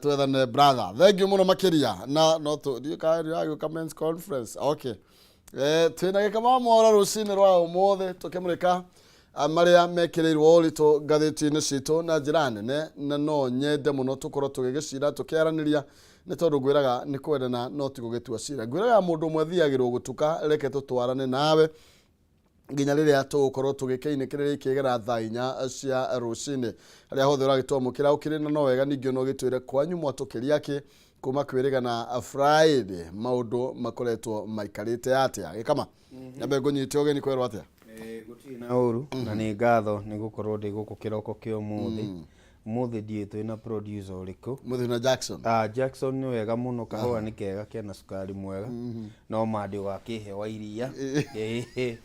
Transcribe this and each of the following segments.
Twethane brother, thank you mũno makĩria. Na no tũ ndiũĩ kana ndĩragĩũka men's conference. Okay, twĩna Gĩkama Mwaũra rũcinĩ rwa ũmũthĩ, tũkĩmũrĩka marĩa mekĩrĩirwo ũritũ ngathĩti-inĩ citũ na njĩra nene, na no nyende mũno tũkorwo tũgĩgĩcira, tũkĩaranĩria, nĩ tondũ ngwĩraga nĩ kwendana no ti gũgĩtua cira. Ngwĩraga mũndũ ũmwe athiagĩrwo gũtuka, reke tũtwarane nawe nginya rĩrĩa tũgũkorwo tũgĩkĩinĩkĩrĩria ikĩgera thaa 4 cia rũcinĩ. Harĩa hothe ũragĩtwamũkĩra ũkĩrĩ na no wega ningĩ no gĩtwĩre kwanyu mwatũkĩria kĩ kuma kwĩrĩgana Friday, maũndũ makoretwo maikarĩte atĩa. Gĩkama, nyambe ngũnyite ũgeni, kwerwo atĩa? Gũtirĩ na ũru, na nĩ ngatho nĩ gũkorwo ndĩ gũkũ kĩroko kĩa ũmũthĩ. Ũmũthĩ ndiũĩ twĩna producer ũrĩkũ. Mũthĩ na Jackson. Ah, Jackson nĩ wega mũno, kahũa nĩ kega kena cukari mwega, no mandĩ ũgakĩhe wa iria. Ĩĩ,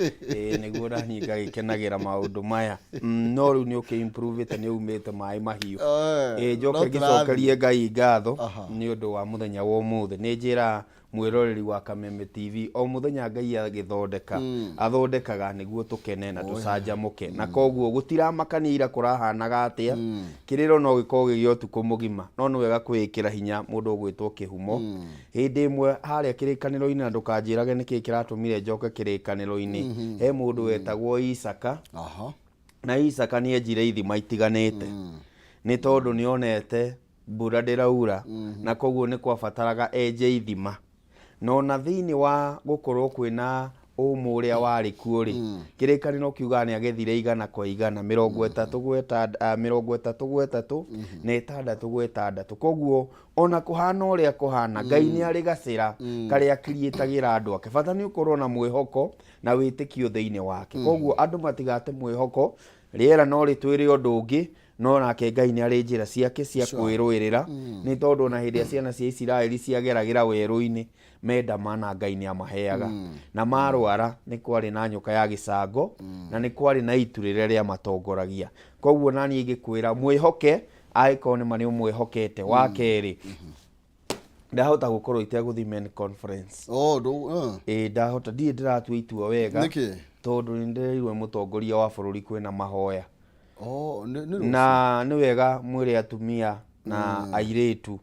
nĩguo naniĩ ngagĩkenagĩra maũndũ maya. No rĩu nĩ ũkĩ improve ĩte, nĩ umĩte maĩ mahiũ. Ĩĩ, no njoke tũrathiĩ. Ngĩcokerie Ngai ngatho nĩ ũndũ wa mũthenya wa ũmũthĩ. Nĩ njĩraga mwĩroreri wa Kameme TV, o mũthenya Ngai agĩthondeka athondekaga nĩguo tũkene na tũcanjamũke, na koguo gũtiramakania ira kũrahanaga atĩa. Kĩrĩro no gĩkorwo gĩgĩ ũtukũ mũgima, no nĩ wega kwĩĩkĩra hinya. Mũndũ ũgwĩtwo kĩhumo hĩndĩ ĩmwe harĩa kĩrĩkanĩro-inĩ, na ndũkanjĩrage nĩkĩ kĩratũmire njoke kĩrĩkanĩro-inĩ, he mũndũ wetagwo Isaka. Na Isaka nĩ enjire ithima itiganĩte nĩ tondũ nĩ onete mbura ndĩraura, na koguo nĩ kwabataraga enje ithima. Na ona thĩinĩ wa gũkorwo kwĩna ũmũ ũrĩa warĩ kuo rĩ, kĩrĩkanĩro kiugaga nĩ agethire 100 kwa 100, 30 gwa 30 na 6 gwa 6. Koguo ona kũhana ũrĩa kũhana, Ngai nĩ arĩ gacĩra karĩa akiriĩtagĩra andũ ake. Bata nĩ ũkorwo na mwĩhoko na wĩtĩkio thĩinĩ wake. Koguo andũ matigate mwĩhoko. Rĩera no rĩtwĩre ũndũ ũngĩ, no nake Ngai nĩ arĩ njĩra ciake cia kwĩrũĩrĩra, nĩ tondũ ona hĩndĩ ĩrĩa ciana cia Isiraeli ciageragĩra werũ-inĩ, menda mana Ngai nĩ amaheaga, na marwara nĩ kwarĩ na nyoka ya gĩcango na nĩ kwarĩ na itu rĩrĩa rĩamatongoragia. Koguo naniĩ ngĩkwĩra mwĩhoke, angĩkorwo nĩ ma nĩ ũmwĩhokete. Wa kerĩ, ndahota gũkorwo itegũthiĩ men conference. Oh, ndũ Ĩĩ, ndahota, ndirĩ ndĩratua itua wega. Nĩkĩ? Tondũ nĩ ndĩrerirwo nĩ mũtongoria wa bũrũri kwĩna mahoya. Oh, nĩ rũciũ. Na nĩ wega mwĩre atumia na airĩtu,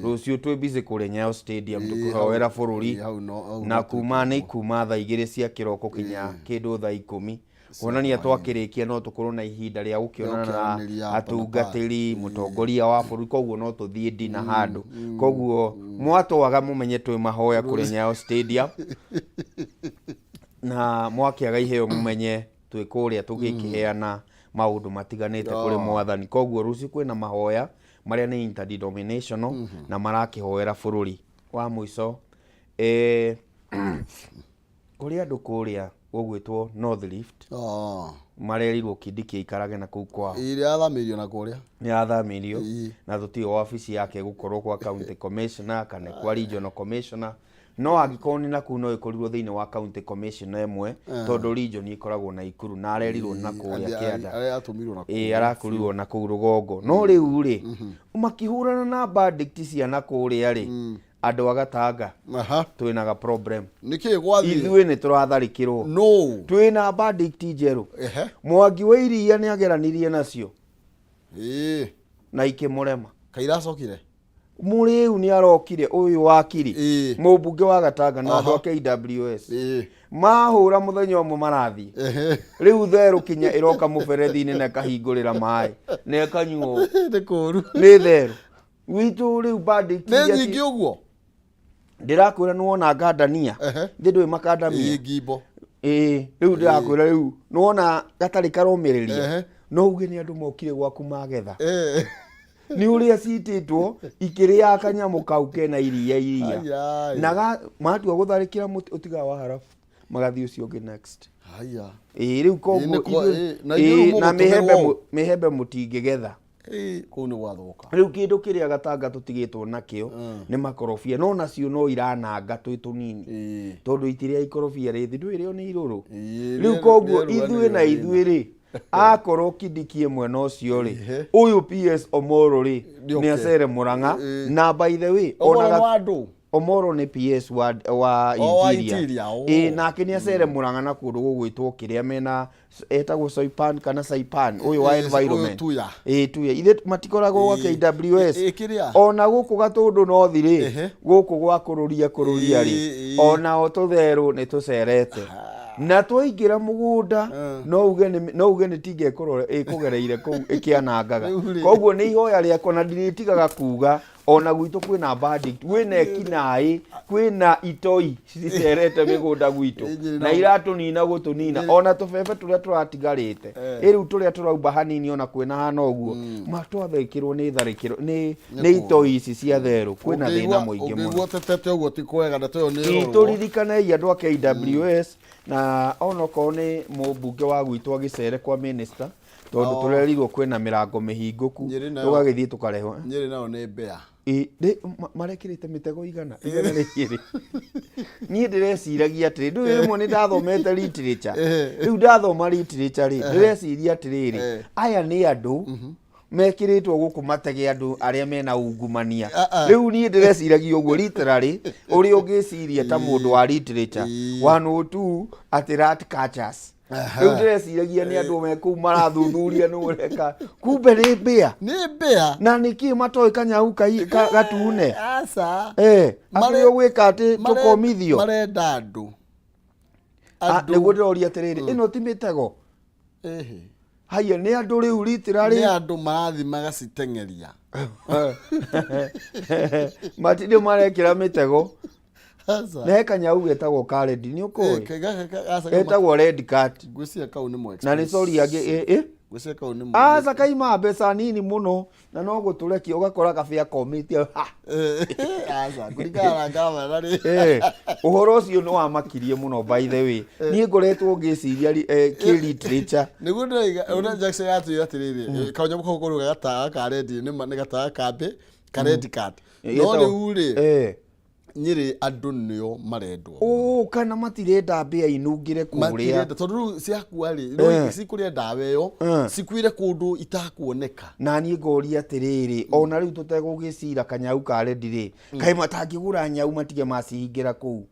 rũciũ twĩ busy kũrĩa Nyayo Stadium tũkĩhoera bũrũri. Hau no hau Na no kuma nĩ kuma thaa 2 cia kĩroko kinya kĩndũ thaa 10, kuonania twakĩrĩkia no tũkorwo na ihinda rĩa gũkĩonana na gũkĩaranĩria hapa na atungatĩri, mũtongoria wa bũrũri. Koguo no tũthiĩ ndina handũ, koguo mwatwaga mũmenye twĩ mahoya kũrĩa Nyayo Stadium, na mwakĩaga iheo mũmenye twĩ kũrĩa tũgĩkĩheana maũndũ matiganĩte kũrĩ mwathani. Koguo rũciũ kwĩna mahoya marĩa nĩ interdenominational na marakĩhoera bũrũri. Wa mũico, kũrĩ andũ kũrĩa gũgwĩtwo North Rift marerirwo Kindiki aikarage na kũu kwao. Ĩrĩa athamĩirio na kũrĩa. Nĩ athamĩrio, na tũtiũĩ wabici yake gũkorwo kwa county commissioner kana kwa regional commissioner, no angĩkorwo nĩ nakũu no ĩkorirwo thĩinĩ wa county commissioner ĩmwe, tondũ region ĩkoragwo Naikuru na arerirwo na kũrĩa kĩanda. Arĩa atũmirwo na Ĩĩ, arakorirwo na kũu rũgongo, no rĩu rĩ, makĩhũrana na bandit cia na kũrĩa rĩ, andũ a Gatanga twĩnaga problem. Nĩkĩ gwathiĩ? Ithuĩ nĩ tũratharĩkĩrwo. No Twĩna bandit njerũ. Mwangi wa Iria nĩ ageranirie nacio na ikĩmũrema. Kaira acokire. Mũrĩu nĩ arokire ũyũ wakiri, mũmbunge wa Gatanga na andũ a KWS mahũra mũthenya ũmwe marathiĩ. Rĩu therũ kinya ĩroka mũberethi-inĩ na ĩkahingũrĩra maĩ na ĩkanyuo. Nĩ kũru. Nĩ therũ gwitũ rĩu bandit Nĩ iria nyingĩ ũguo. Ndĩrakwĩra, nĩwona ngandania thĩ ndũĩ makandamia. Ĩĩ, ngimbo. Ĩĩ, rĩu ndĩrakwĩra, rĩu nĩwona gatarĩ karomĩrĩria, no uge nĩ andũ mokire gwaku magetha nĩ ũrĩa citĩtwo ikĩrĩaga kanyamũ kau kena iria iria. Ai, ai. Na matua gũtharĩkĩra mũtĩ ũtigaga wa harabu, magathiĩ ũcio ũngĩ next. Haya. Ĩĩ, rĩu koguo Ĩĩ, na ithuĩ rĩu na mũgũtũmĩrwo mĩhembe ũũ. Mĩhembe mũtingĩgetha. Ĩĩ, kũu nĩ gwathũka. Rĩu kĩndũ kĩrĩa Gatanga tũtigĩtwo nakĩo nĩ makorobia, no nacio no irananga twĩ tũnini, tondũ itirĩa ikorobia rĩthĩ ndwĩrĩo nĩ irũrũ. Rĩu koguo rĩerua ithuĩ na nĩrĩo. Ithuĩ rĩ, akorwo Kindiki mwena ũcio rĩ, ũyũ PS Omoro rĩ, Nĩoke. nĩ acere Mũrang'a. Na by the way, Omoro ona nĩ wa andũ. Omoro nĩ PS wa O, wa Interior. Interior, oh. Ĩ, nake nĩ acere Murang'a na kũndũ gũgwĩtwo kĩrĩa mena etagwo Soipan kana Saipan ũyũ wa Ĩ, ũyũ environment. Tuya. Ĩ, Tuya. Ithe matikoragwo gwa Ĩ, KWS. ĩ, kĩrĩa? Ona gũkũ Gatũndũ North rĩ, Ehe. gũkũ gwa kũrũria kũrũria rĩ, Ĩ, ĩ. onao tũtherũ nĩ tũcerete. Na twaingĩra mũgũnda no uge nĩ tinga ĩkũgereire kũu ĩkĩanangaga. Rĩu rĩ. Koguo nĩ ihoya rĩakwa na ndirĩtigaga kuga ona gwitũ kwĩna bandit, kwĩna ekinaĩ, kwĩna itoi cicerete mĩgũnda gwitũ Ĩ, na iratũnina gũtũnina ona tũbebe tũrĩa tũratigarĩte ĩ rĩu tũrĩa tũraumba hanini ona kwĩna hana ũguo matwathĩkĩrwo nĩ tharĩkĩro nĩ itoi ici cia therũ, kwĩna thĩna mũingĩ mũno. Ũngĩigua ũtetete ũguo ti kwega, ndeto ĩyo nĩ ĩrorwo. Tũririkanei andũ a KWS na onokorwo nĩ mũmbunge wa gwitũ agĩcere kwa minister, tondũ tũrerirwo kwĩna mĩrango mĩhingũku, Nyĩrĩ nayo. tũgagĩthiĩ tũkarehwo. Nyĩrĩ nayo nĩ mbea. Ĩ, marekĩrĩte mĩtego 102. Niĩ ndĩreciragia atĩrĩ, ndũĩ rĩmwe nĩ ndathomete literature. Rĩu ndathoma literature rĩ, ndĩreciria atĩrĩrĩ, aya nĩ andũ mekĩrĩtwo gũkũ matege andũ arĩa mena ungumania. Ah, ah. Rĩu niĩ ndĩreciragia ũguo literally, ũrĩa ũngĩciria ta mũndũ wa literature, 102 atĩ rat catchers. Rĩu ndĩreciragia nĩ andũ me kũu marathuthuria nĩ ũreka, kumbe nĩ mbĩa. Nĩ mbĩa. Na nĩkĩ matoĩ kanyau gatune? Aca. Akĩrĩ ũgwĩka atĩ tũkomithio. Marenda andũ. Ah, nĩguo ndĩroria atĩrĩrĩ, ĩno ti mĩtego? Ĩhĩ. Haiya, nĩ andũ rĩu literally. Nĩ andũ marathiĩ magaciteng'eria. Matirĩ marekĩra mĩtego. Aca. Na he kanyau getagwo karedi, nĩ ũkoĩ? Aca. Getagwo red cat. Ngwĩciria kau nĩ mo Na nĩ sorry angĩ ĩ? Ngwĩciria kau nĩ mo. Aca, kaima mbeca nini mũno na no gũtũrekia ũgakora gabĩa komĩtie ha. Aca, kũringana na gavana rĩ. Ũhoro ũcio nĩ wamakirie mũno, by the way. Niĩ ngoretwo ngĩciria kĩ literature. Nĩguo ndĩroiga, ũrĩa Jackson atwĩra atĩrĩrĩ, kanyamũ kau kũruga gatawa ka rendi nĩ gatawa ka mbĩ ka red card. No rĩu rĩ, Nyĩrĩ andũ nĩo marendwo. Ũ, kana matirenda mbĩa inungĩre kũrĩa. Matirenda, tondũ rĩu ciakua rĩ, rĩu cikũrĩa ndawa ĩyo, cikuire kũndũ itakuoneka. Na niĩ ngoria atĩrĩrĩ, ona rĩu tũtegũgĩcira kanyau ka rendi rĩ, kaĩ matangĩgũra nyau matige macihingĩra kũu?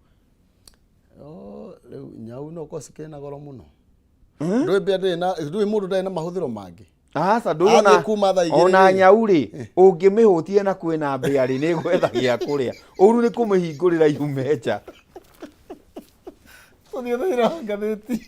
Oh, rĩu nyau no korwo cikĩrĩ na goro mũno. Ndũĩ mbĩa ndĩrĩ na, ndũĩ mũndũ ndarĩ na mahũthĩro mangĩ. Aca, ndũĩ Athiĩ kuma thaa 2 ona rĩ. nyau rĩ, ũngĩmĩhũtia na kwĩna mbĩa rĩ, nĩ gwetha gĩa kũrĩa. Ũru nĩ kũmĩhingũrĩra yume nja. Tũthiĩ thĩinĩ wa ngathĩti.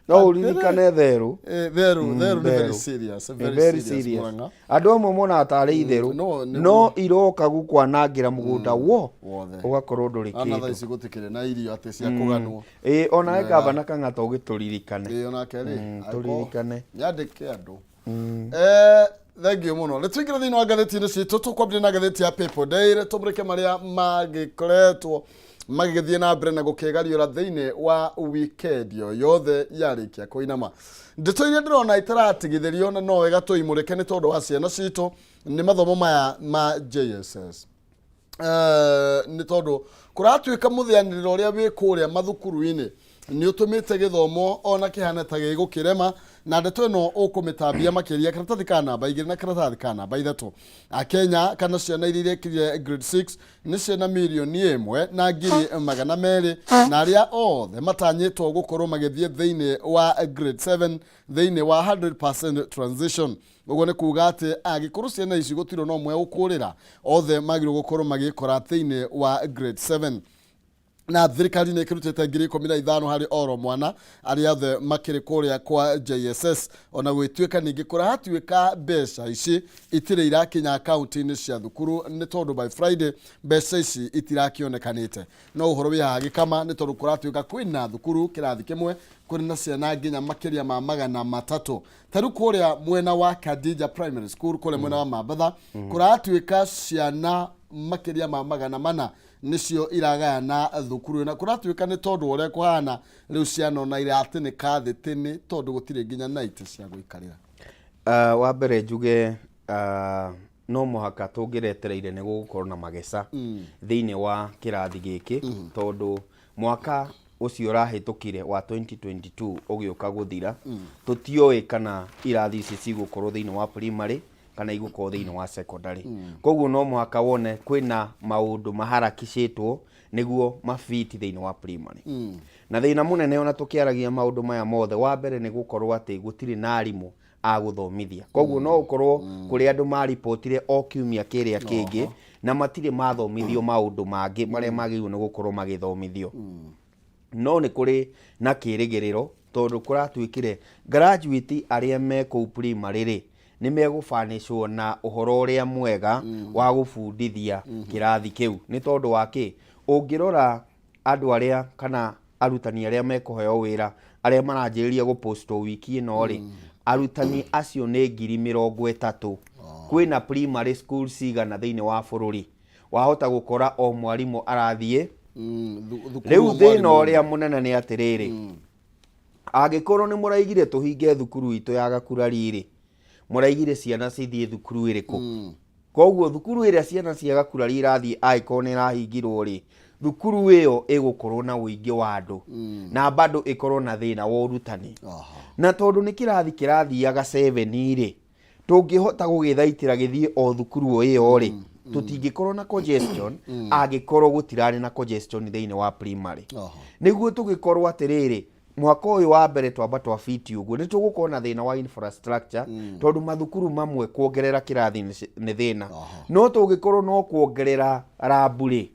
No ũririkane therũ. Therũ, therũ nĩ very Therũ. serious, Nĩ very very serious, serious. Murang'a. Andũ amwe monaga tarĩ itherũ, no, nĩguo. no iroka gũkwanangĩra mũgũnda wo Wothe. ũgakorwo ndũrĩ Ana thaa kĩndũ. ici gũtikĩrĩ na irio atĩ cia kũganwo. Ĩ, onawe gavana Kang'ata ũgĩtũririkane. Ĩ, onake rĩ, angĩkorwo Tũririkane. Nyandĩke andũ. Thank you mũno. Nĩ tũingĩre thĩinĩ wa ngathĩti-inĩ citũ, tũkwambĩrĩria na ngathĩti ya People Daily, tũmũrĩke marĩa magĩkoretwo magĩgĩthiĩ na mbere na gũkĩgariũra thĩinĩ wa weekend ĩyo yothe yarĩkia kũinama. Ndeto iria ndĩrona itaratigithĩrio na no wega tũimũrĩke nĩ tondũ wa ciana citũ nĩ mathomo maya ma JSS. Nĩ tondũ kũratuĩka mũthĩanĩrĩro ũrĩa wĩ kũrĩa mathukuru-inĩ nĩ ũtũmĩte gĩthomo ona kĩhane ta gĩgũkĩrema, na ndeto ĩno ũkũmĩtambia makĩria karatathi ka namba 2 na karatathi ka namba 3. Akenya kana ciana iria irekire grade 6 nĩ ciana 1,100,200, na arĩa othe matanyĩtwo gũkorwo magĩthiĩ thĩinĩ wa grade 7 thĩinĩ wa 100% transition. Ũguo nĩ kuga atĩ angĩkorwo ciana ici gũtirĩ na ũmwe ũkũrĩra, othe magĩrĩirwo gũkorwo magĩkora thĩinĩ wa grade 7. Na thirikari nĩ ĩkĩrutĩte 15,000 harĩ oro mwana arĩa othe makĩrĩ kũrĩa kwa JSS, ona gũgĩtuĩka ningĩ kũratuĩka mbeca ici itirĩ irakinya akaunti-inĩ cia thukuru nĩ tondũ by Friday mbeca ici itirakĩonekanĩte. No ũhoro wĩ haha gĩkama nĩ tondũ kũratuĩka kwĩna thukuru kĩrathi kĩmwe kũrĩ na ciana nginya makĩria ma 300. Ta rĩu kũrĩa mwena wa Khadija Primary School, kũrĩa mwena wa Mambatha, kũratuĩka ciana makĩria ma 400 nĩcio iragayana thukuru, na kũratuĩka nĩ tondũ ũrĩa kũhana rĩu ciana ona iratĩnĩka thĩ tĩnĩ tondũ gũtirĩ nginya na itĩ cia gũikarĩra. Wa mbere njuge, no mũhaka tũngĩretereire nĩ gũgũkorwo na mageca thĩinĩ wa kĩrathi gĩkĩ, tondũ mwaka ũcio ũrahĩtũkire wa 2022 ũgĩũka gũthira, tũtioĩ kana irathi ici cigũkorwo thĩinĩ wa primary Kana igũkorwo thĩinĩ wa secondary. Koguo no mũhaka wone kwĩna maũndũ maharakicĩtwo nĩguo mafiti thĩinĩ wa primary. Na thĩna mũnene ona tũkĩaragia maũndũ maya mothe, wa mbere nĩ gũkorwo atĩ gũtirĩ na arimũ a gũthomithia. Koguo no ũkorwo kũrĩ andũ maripotire o kiumia kĩrĩa kĩngĩ na matirĩ mathomithio maũndũ mangĩ marĩa magĩrĩirwo nĩ gũkorwo magĩthomithio. No nĩ kũrĩ na kĩrĩgĩrĩro tondũ kũratuĩkire graduate arĩa me kũu primary rĩ, nĩ megũbanĩcwo na ũhoro ũrĩa mwega wa gũbundithia kĩrathi kĩu. Nĩ tondũ wa kĩ? Ũngĩrora andũ arĩa kana arutani arĩa mekũheo wĩra arĩa maranjĩrĩria gũpostwo wiki ĩno rĩ, arutani acio nĩ 30,000. Kwĩna primary school cigana thĩinĩ wa bũrũri? Wahota gũkora o mwarimũ arathiĩ Thukuru rĩu o thĩna mwarimũ. Ũrĩa mũnene nĩ atĩrĩrĩ, angĩkorwo nĩ mũraigire tũhinge thukuru itũ ya Gakurari rĩ, mũraigire ciana cithiĩ thukuru ĩrĩkũ? Koguo thukuru ĩrĩa ciana cia Gakurari irathiĩ, angĩkorwo nĩ ĩrahingirwo rĩ, thukuru ĩyo ĩgũkorwo na ũingĩ wa andũ na bado ĩkorwo na thĩna wa ũrutani. Na tondũ nĩ kĩrathi kĩrathiaga 7 rĩ, tũngĩhota gũgĩthaitĩra gĩthiĩ o thukuru o ĩyo rĩ, tũtingĩkorwo na congestion angĩkorwo gũtirarĩ na congestion thĩinĩ wa primary. Nĩguo tũgĩkorwo atĩrĩrĩ, mwaka ũyũ wa mbere twamba twabiti ũguo, nĩ tũgũkorwo na thĩna wa infrastructure tondũ mathukuru mamwe kuongerera kĩrathi nĩ thĩna. No tũngĩkorwo no kuongerera lab rĩ,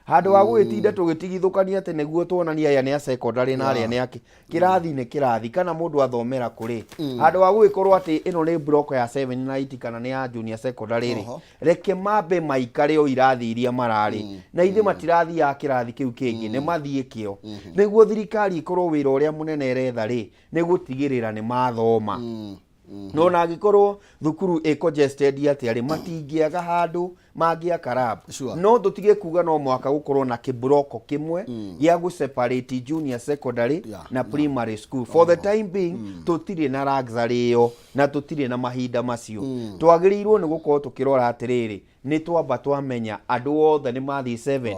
handũ wa gũgĩtinda tũgĩtigithũkania atĩ nĩguo tuonanie aya nĩ a secondary na arĩa nĩ akĩ kĩrathi nĩ kĩrathi kana mũndũ athomera kũrĩ, handũ wa gũgĩkorwo atĩ ĩno nĩ block ya 7 na 8 kana nĩ ya junior secondary rĩ, reke mambe maikare o irathi iria mararĩ na ithe matirathiaga kĩrathi kĩu kĩngĩ, nĩ mathiĩ kĩo nĩguo thirikari ĩkorwo wĩra ũrĩa mũnene ĩretha rĩ, nĩ gũtigĩrĩra nĩ mathoma. No na angĩkorwo thukuru ĩ congested atĩa rĩ, matingĩaga handũ mangĩaka lab. No tũtige kuga no mũhaka gũkorwo na kĩburoko kĩmwe gĩa gũ separate junior secondary na primary school. For the time being tũtirĩ na luxury ĩyo na tũtirĩ na mahinda macio. Twagĩrĩirwo nĩ gũkorwo tũkĩrora atĩrĩrĩ, nĩ twamba twamenya andũ othe nĩ mathiĩ 7,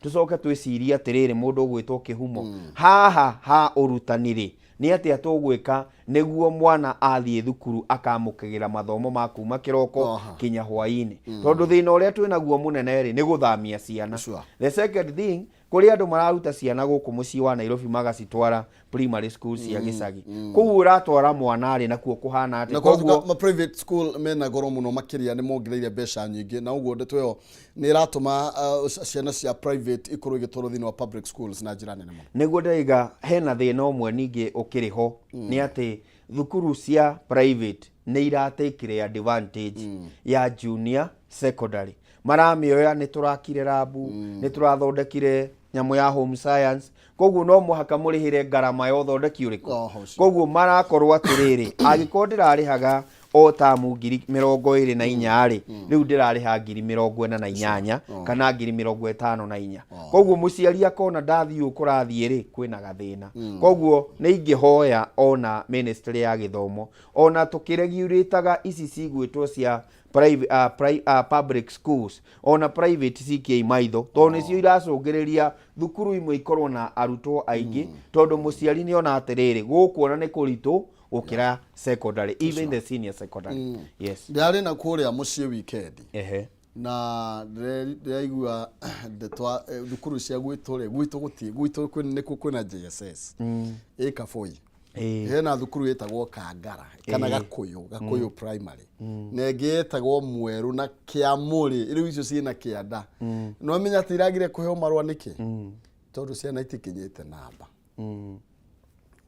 tũcoke twĩcirie atĩrĩrĩ, mũndũ ũgwĩtwo kĩhumo haha ha ũrutani rĩ, nĩ atĩa tũgwĩka nĩguo mwana athiĩ thukuru akamũkĩgĩra mathomo ma kuma kĩroko kinya hwaĩ-inĩ? Tondũ thĩna ũrĩa twĩnaguo mũnene rĩ, nĩ gũthamia ciana. The second thing, kũrĩ andũ mararuta ciana gũkũ mũciĩ wa Nairobi magacitwara primary school cia gĩcagi. Kũu ũratwara mwana rĩ, nakuo kũhana atĩa? Na koguo ma private school mena goro mũno makĩria, nĩ mongereire mbeca nyingĩ, na ũguo ndeto ĩyo nĩ ĩratũma ciana cia private ikorwo igĩtwarwo thĩinĩ wa public schools na njĩra nene mũno. Nĩguo ndaiga hena thĩna ũmwe ningĩ ũkĩrĩ ho, nĩ atĩ thukuru cia private nĩ iratekire advantage ya junior secondary. Maramĩoya, nĩ tũrakire lab, nĩ tũrathondekire nyamũ ya home science, koguo no mũhaka mũrĩhĩre ngarama ya ũthondeki ũrĩkũ. Oho, ũcio. Koguo marakorwo atĩrĩrĩ, angĩkorwo ndĩrarĩhaga o tamu 24,000 rĩ, rĩu ndĩrarĩha 48,000 kana 54,000. Koguo mũciari akona ndathiĩ ũũ kũrathiĩ rĩ, kwĩna gathĩna. Koguo nĩ ingĩhoya ona ministry ya gĩthomo, ona tũkĩregurĩtaga ici cigwĩtwo cia public schools, ona private cikiei maitho, tondũ nĩcio iracũngĩrĩria thukuru imwe ikorwo na arutwo aingĩ, tondũ mũciari nĩ ona atĩrĩrĩ, gũkũ ona nĩ kũritũ gũkĩra secondary, even the senior secondary, yes. Ndĩrarĩ na kũrĩa mũciĩ weekend na ndĩraigua ndeto thukuru cia gwitũ rĩ, gwitũ gũtirĩ, gwitũ nĩkuo kwĩna JSS ĩ Kaboi. Hena thukuru ĩtagwo Kangara kana Gakũyũ Primary, na ĩngĩ ĩtagwo Mwerũ na Kĩamũrĩ. Rĩu icio ciĩna kĩanda, no menya atĩ iragire kũheo marũa nĩkĩ? Tondũ ciana itikinyĩte namba.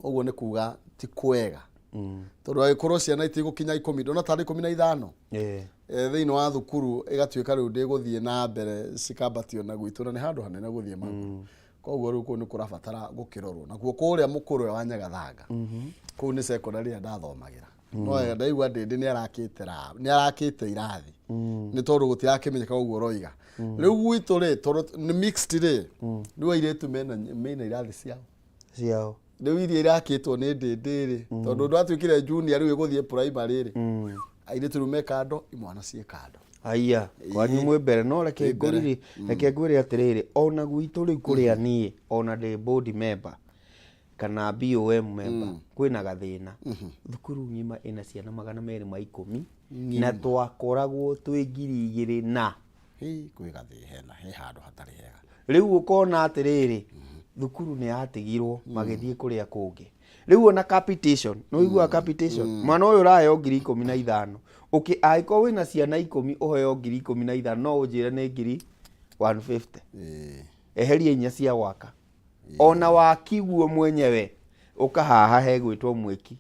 Ũguo nĩ kuga ti kwega, tondũ angĩkorwo ciana itigũkinya 10, ndona tarĩ 15 thĩinĩ wa thukuru, ĩgatuĩka rĩu ndĩgũthiĩ na mbere, cikambatio na gwitũ na nĩ handũ hanene gũthiĩ magũrũ. Koguo rĩu kũu nĩ kũrabatara gũkĩrorwo. Nakuo kũrĩa mũkũrwe wa Nyagathanga, kũu nĩ secondary ĩrĩa ndathomagĩra, no wega ndaigua ndĩndĩ nĩ arakĩte irathi, nĩ tondũ gũtirakĩmenyeka ũguo ũroiga. Rĩu gwitũ rĩ, tondũ nĩ mixed rĩ, rĩu airĩtu mena irathi ciao ciao. Rĩu iria irakĩtwo nĩ ndĩndĩ rĩ, tondũ ndwatuĩkire junior rĩu ĩgũthiĩ primary rĩ, airĩtu rĩu me kando, imwana ciĩ kando. Aya kwanyu mwĩ mbere, no reke Twĩ mbere. Ngũriri, reke ngwĩre atĩrĩrĩ, ona gwitũ rĩu kũrĩa niĩ ona ndĩ board member. Kana BOM member, kwĩna gathĩna. Thukuru ng'ima ĩna ciana 210 na twakoragwo twĩ 2000 na Hĩ, kwĩ gathĩ hena he handũ hatarĩ hega. Rĩu ũkona atĩrĩrĩ, thukuru nĩ yatigirwo magĩthiĩ kũrĩa kũngĩ. Rĩu ona capitation, nĩ ũiguaga capitation, mwana ũyũ ũraheo 15,000, ũkĩ angĩkorwo wĩna ciana 10 ũheo 15,000, no ũnjĩre nĩ 150,000. Eheria inya cia gwaka, ona waki guo mwenyewe ũkahaha hegwĩtwo mwĩki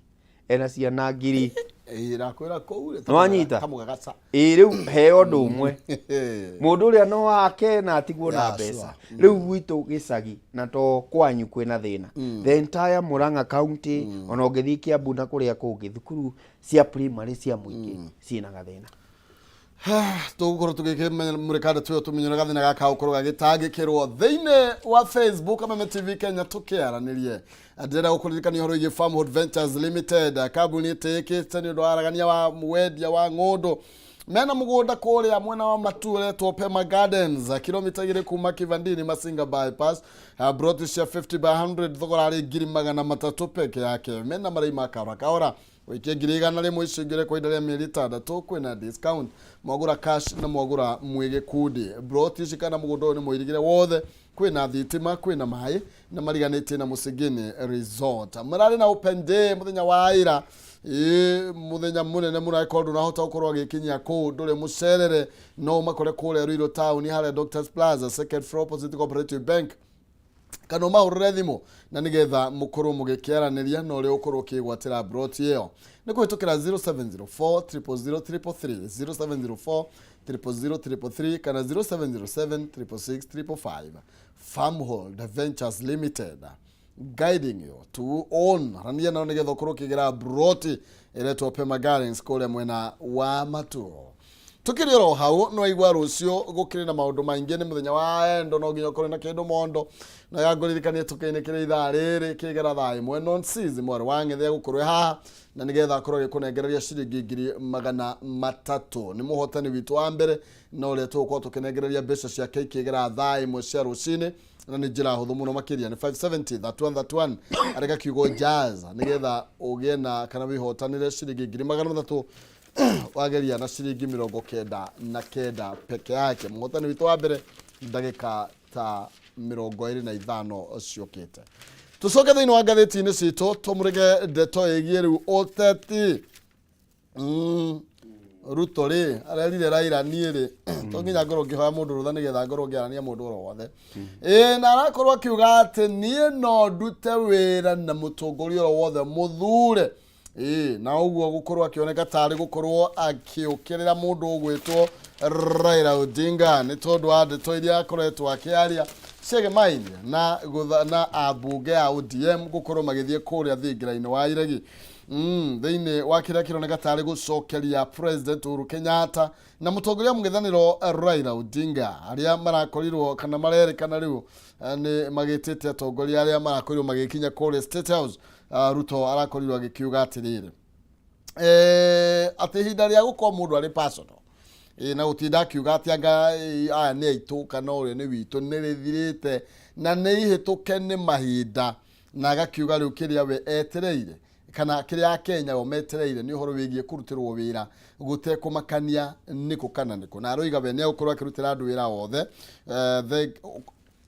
ena ciana ngiri. Ĩĩ, nakwĩra kũu rĩ, Nĩwanyita? Kamũgagaca. Ĩĩ, rĩu he ũndũ ũmwe mũndũ ũrĩa no ake na atigwo na mbeca. Rĩu gwitũ gĩcagi na to kwanyu kwĩna thĩna, the entire Murang'a County, ona ũngĩthiĩ Kiambu na kũrĩa kũngĩ, thukuru cia primary cia mũingĩ ciĩna gathĩna. Tũgũkorwo tũgĩkĩmũrĩka ndeto ĩyo, tũmenyere gathĩna gaka gũkorwo gagĩtangĩkĩrwo thĩinĩ wa Facebook Kameme TV Kenya tũkĩaranĩrie. Ndĩrenda gũkũririkania ũhoro wĩgiĩ Farmhold Ventures Limited, kambuni ĩtĩĩkĩte nĩ ũndũ wa aragania wa wendia wa ng'ũndũ. Mena mũgũnda kũrĩa mwena wa Matu ũretwo Pema Gardens, kilomita 2 kuma Kivandini Masinga bypass. Broti cia 50 by 100 thogora arĩ 300,000 peke yake. Mena marĩhi ma kahora kahora, ũikie 100,000 icio ingĩre kwa ihinda rĩa mĩeri 6, kwĩna discount mwagũra cash na mwagũra mwĩ gĩkundi. Broti ici kana mũgũnda ũyũ nĩ mũirigĩre wothe, kwĩna thitima, kwĩna maĩ na mariganĩtie na Mũcingini Resort. Mararĩ na open day mũthenya wa ira, ĩĩ, mũthenya mũnene mũno. Angĩkorwo ndũnahota gũkorwo agĩkinyia kũu, ndũrĩ mũcerere, no ũmakore kũrĩa Ruiru town, harĩa Doctors Plaza, second floor, opposite Cooperative Bank, kana ũmahũrĩre thimũ na nĩgetha mũkorwo mũgĩkĩaranĩria na ũrĩa ũkorwo ũkĩgwatĩra broti ĩyo nĩ kũhĩtũkĩra 0704 000 333, 0704 000 333 kana 0707 666 555. Farmhold Ventures Limited, guiding you to own. Rania nao nĩgetha ũkorwo ũkĩgĩra broti ĩretwo Pema Gardens kũrĩa mwena wa Maturo. Tukĩrĩ oro hau, no aigua rũciũ gũkĩrĩ na maũndũ maingĩ, nĩ mũthenya wa endo, no nginya ũkorwo na kĩndũ mondo na ya ngũririkanie tũkĩinĩkĩra ithaa rĩrĩ kĩgera thaa 1, nonsis mwarĩ wa ng'ethe gũkorwo haha na nĩgetha akorwo agĩkũnengereria ciringi 300,000. Nĩ mũhotani witũ wa mbere na ũrĩa tũgũkorwo tũkĩnengereria mbeca ciake ikĩgera thaa 1 cia rũcinĩ, na nĩ njĩra hũthũ mũno makĩria, nĩ 570 31 31, areka kiugo jazz nĩgetha ũgĩe na kana wĩhotanĩre ciringi 300,000 wageria na ciringi 99 peke yake. Mũhotani witũ wa mbere ndagĩka ta 25 ciũkĩte. Tũcoke thĩinĩ wa ngathĩti-inĩ citũ, tũmũrĩke ndeto ĩgiĩ rĩu ũteti. Ruto rĩ arerire Raila, niĩ rĩ, to nginya ngorwo ngĩhoya mũndũ rũtha nĩgetha ngorwo ngĩarania mũndũ oro wothe. Ĩĩ, na arakorwo akiuga atĩ niĩ no ndute wĩra na mũtongoria oro wothe mũthure. Ĩĩ, na ũguo gũkorwo akĩoneka tarĩ gũkorwo akĩũkĩrĩra mũndũ ũgwĩtwo Raila Odinga nĩ tondũ wa ndeto iria akoretwo akĩaria ciegemaine na na ambunge a ODM gũkorwo magĩthiĩ kũrĩa thingira-inĩ wa iregi thĩinĩ wa kĩrĩa kĩroneka tarĩ gũcokeria President Uhuru Kenyatta na mũtongoria wa mũng'ethanĩro Raila Odinga, arĩa marakorirwo kana marerĩkana rĩu nĩ magĩtĩte atongoria arĩa marakorirwo magĩkinya kũrĩa State House. Ruto arakorirwo agĩkiuga atĩrĩrĩ, atĩ ihinda rĩa gũkorwo mũndũ arĩ personal na gũtinda akiuga atĩ anga aya nĩ aitũ kana ũrĩa nĩ witũ nĩ rĩthirĩte na nĩ ihĩtũke nĩ mahinda, na agakiuga rĩu kĩrĩa we etereire kana kĩrĩa Akenya o metereire nĩ ũhoro wĩgiĩ kũrutĩrwo wĩra gũtekũmakania nĩkũ kana nĩkũ, na aroiga we nĩ egũkorwo akĩrutĩra andũ wĩra wothe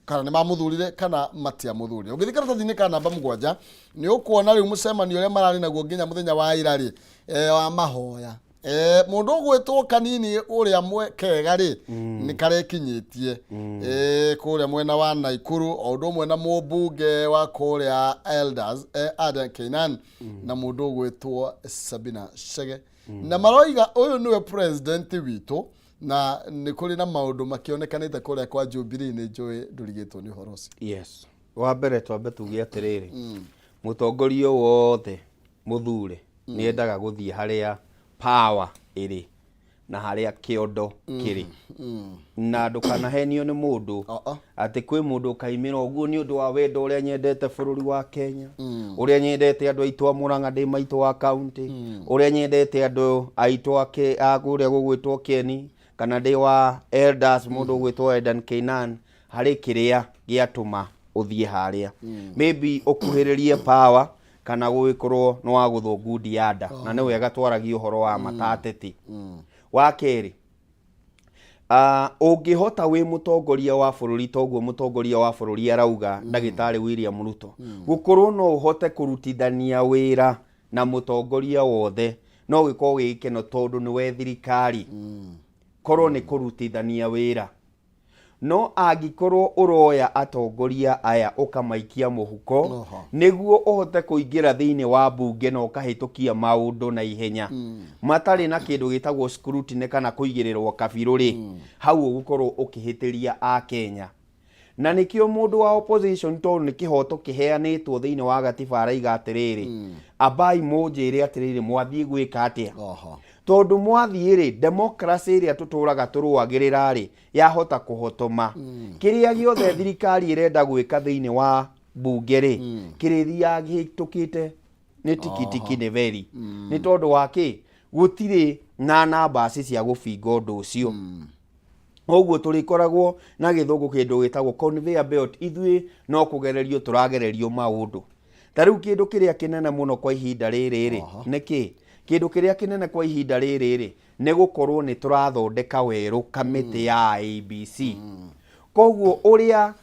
kana nĩ mamũthurire kana matiamũthurire. Ũngĩthiĩ karatathi-inĩ ka namba 7 nĩ ũkuona rĩu mũcemanio ũrĩa mararĩ naguo nginya mũthenya wa ira rĩ, wa mahoya. Mũndũ ũgwĩtwo kanini ũrĩa kega rĩ, nĩ karekinyĩtie kũrĩa mwena wa Naikuru, o ũndũ ũmwe na mũmbunge wa kũrĩa Elders, Adan Keynan, na mũndũ ũgwĩtwo Sabina Chege, na maroiga ũyũ nĩwe president witũ, na nĩ kũrĩ na maũndũ makĩonekanĩte kũrĩa kwa Jubilee. Nĩ njũĩ ndũrigĩtwo nĩ ũhoro ũcio. Yes, wa mbere twambe tuge atĩrĩrĩ, mũtongoria wothe mũthure nĩ endaga gũthiĩ harĩa power ĩrĩ na harĩa kĩondo kĩrĩ, na ndũkanahenio nĩ mũndũ atĩ kwĩ mũndũ ũkaimĩra ũguo nĩ ũndũ wa wendo ũrĩa nyendete bũrũri wa Kenya, ũrĩa nyendete andũ aitũ a Murang'a ndĩ maitũ wa county, ũrĩa nyendete andũ aitũ a kũrĩa gũgwĩtwo Kieni kana ndĩ wa elders, mũndũ ũgwĩtwo Adan Keynan, harĩ kĩrĩa gĩatũma. Ũthiĩ harĩa maybe ũkuhĩrĩrie power kana gũgĩkorwo nĩ wagũthwo ngundi ya nda, na nĩ wega twaragie ũhoro wa matateti. Wa kerĩ, ũngĩhota wĩ mũtongoria wa bũrũri toguo mũtongoria wa bũrũri arauga, ndagĩtarĩ William Ruto, gũkorwo no ũhote kũrutithania wĩra na mũtongoria wothe, no gĩkorwo gĩ gĩkeno tondũ nĩwe thirikari, korwo nĩ kũrutithania wĩra. No angĩkorwo ũroya atongoria aya ũkamaikia mũhuko nĩguo ũhote kũingĩra thĩinĩ wa mbunge na ũkahĩtũkia maũndũ na ihenya matarĩ na kĩndũ gĩtagwo scrutiny kana kũigĩrĩrwo kabirũ rĩ, hau ũgũkorwo ũkĩhĩtĩria Akenya. Na nĩkĩo mũndũ wa opposition, tondũ nĩ kĩhoto kĩheanĩtwo thĩinĩ wa gatiba, araiga atĩrĩrĩ, ambai mũnjĩre atĩrĩrĩ, mwathiĩ gwĩka atĩa? Tondũ mwathiĩ rĩ, democracy ĩrĩa tũtũraga tũrũagĩrĩra rĩ, yahota kũhotoma. Kĩrĩa gĩothe thirikari ĩrenda gwĩka thĩinĩ wa mbunge rĩ, kĩrĩthiaga kĩhĩtũkĩte nĩ tikitiki nĩ veri, nĩ tondũ wa kĩ? Gũtirĩ na numbers cia gũbinga ũndũ ũcio. Ũguo tũrĩkoragwo na gĩthũngũ kĩndũ gĩtagwo conveyor belt. Ithuĩ no kũgererio tũragererio maũndũ. Ta rĩu kĩndũ kĩrĩa kĩnene mũno kwa ihinda rĩrĩ rĩ, nĩ kĩ? Kĩndũ kĩrĩa kĩnene kwa ihinda rĩrĩ rĩ, nĩ gũkorwo nĩ tũrathondeka werũ kamĩtĩ ya IEBC. Koguo ũrĩa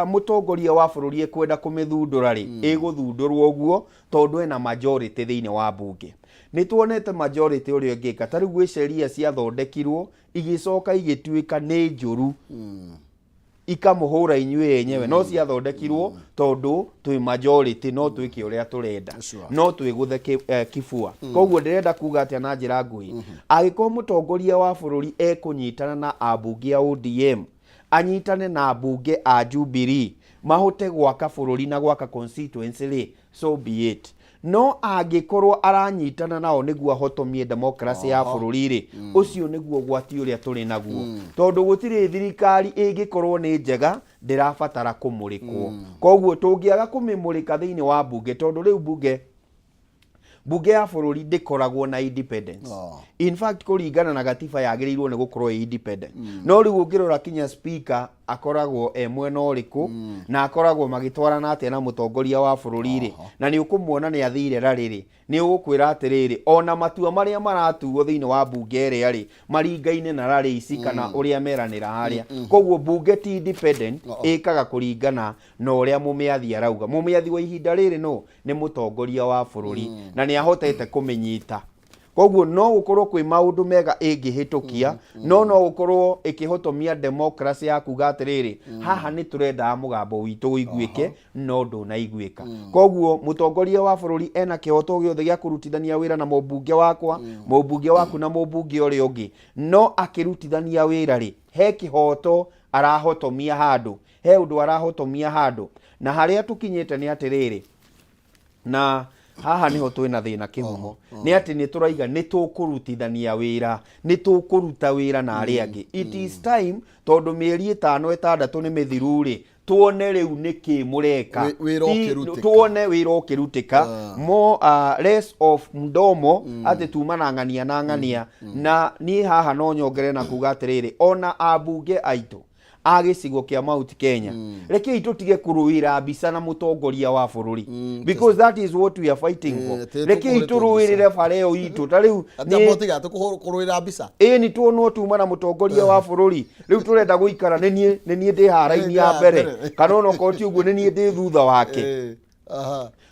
mũtongoria wa bũrũri ekwenda kũmĩthundũra rĩ, ĩgũthundũrwo ũguo tondũ ena majority thĩinĩ wa mbunge. Nĩ tuonete majority ũrĩa ĩngĩka. Ta rĩu gwĩ sheria ciathondekirwo igĩcoka igĩtuĩka nĩ njũru, ikamũhũra inyuĩ enyewe, no ciathondekirwo tondũ twĩ majority, no twĩke ũrĩa tũrenda. No twĩgũthe kibua. Koguo ndĩrenda kuga atĩa na njĩra nguhĩ? Angĩkorwo mũtongoria wa bũrũri ekũnyitana na ambunge a ODM, anyitane na ambunge a Jubilee, mahote gwaka bũrũri na gwaka constituency rĩ, so be it. No angĩkorwo aranyitana nao nĩguo ahotomie democracy ya bũrũri rĩ, ũcio nĩguo ũgwati ũrĩa tũrĩ naguo, tondũ gũtirĩ thirikari ĩngĩkorwo nĩ njega ndĩrabatara kũmũrĩkwo. Koguo tũngĩaga kũmĩmũrĩka thĩinĩ wa mbunge, tondũ rĩu mbunge ya bũrũri ndĩkoragwo na independence. In fact, kũringana na gatiba yagĩrĩirwo nĩ gũkorwo ĩ independent, no rĩu ũngĩrora kinya speaker akoragwo e mwena ũrĩkũ na akoragwo magĩtwarana atĩa na mũtongoria wa bũrũri rĩ, na nĩ ũkũmuona nĩ athire rarĩrĩ, nĩ ũgũkwĩra atĩrĩrĩ, ona matua marĩa maratuo thĩinĩ wa mbunge ĩrĩa rĩ, maringaine na rarĩ ici kana ũrĩa meranĩra harĩa. Koguo mbunge ti independent, ĩkaga kũringana na ũrĩa mũmĩathi arauga. Mũmĩathi wa ihinda rĩrĩ no nĩ mũtongoria wa bũrũri, na nĩ ahotete kũmĩnyita. Koguo no gũkorwo kwĩ maũndũ mega ĩngĩhĩtũkia, no gũkorwo ĩkĩhotomia democracy ya kuga atĩrĩrĩ, haha nĩ tũrendaga mũgambo witũ ũiguĩke, no ndũnaiguĩka. Koguo mũtongoria wa bũrũri ena kĩhoto gĩothe gĩa kũrutithania wĩra na mũmbunge wakwa, mũmbunge waku na mũmbunge ũrĩa ũngĩ. No akĩrutithania wĩra rĩ, he kĩhoto arahotomia handũ, he ũndũ arahotomia handũ. Na harĩa tũkinyĩte nĩ atĩrĩrĩ, na haha nĩho twĩna thĩna kĩhumo, nĩ atĩ nĩ tũraiga nĩ tũkũrutithania wĩra, nĩ tũkũruta wĩra na arĩa angĩ. It is time, tondũ mĩeri 5 6 nĩ mĩthiru rĩ, tuone rĩu nĩkĩ mũreka. Wĩra ũkĩrutĩka. Tuone wĩra ũkĩrutĩka, more less of mdomo, atĩ tuma na ng'ania na ng'ania. Na niĩ haha no nyongere na kuga atĩrĩrĩ, ona ambunge aitũ a gĩcigo kĩa Mount Kenya, rekei tũtige kũrũĩra mbica na mũtongoria wa bũrũri, because that is what we are fighting for. Rekei tũrũĩrĩre bara ĩyo itũ ta rĩu. Atĩ motiga kũrũĩra mbica. Ĩĩ, nĩ tuonwo tuma na mũtongoria wa bũrũri, rĩu tũrenda gũikara nĩ niĩ ndĩ haraini ya mbere, kana ona okorwo ti ũguo, nĩ niĩ ndĩ thutha wake.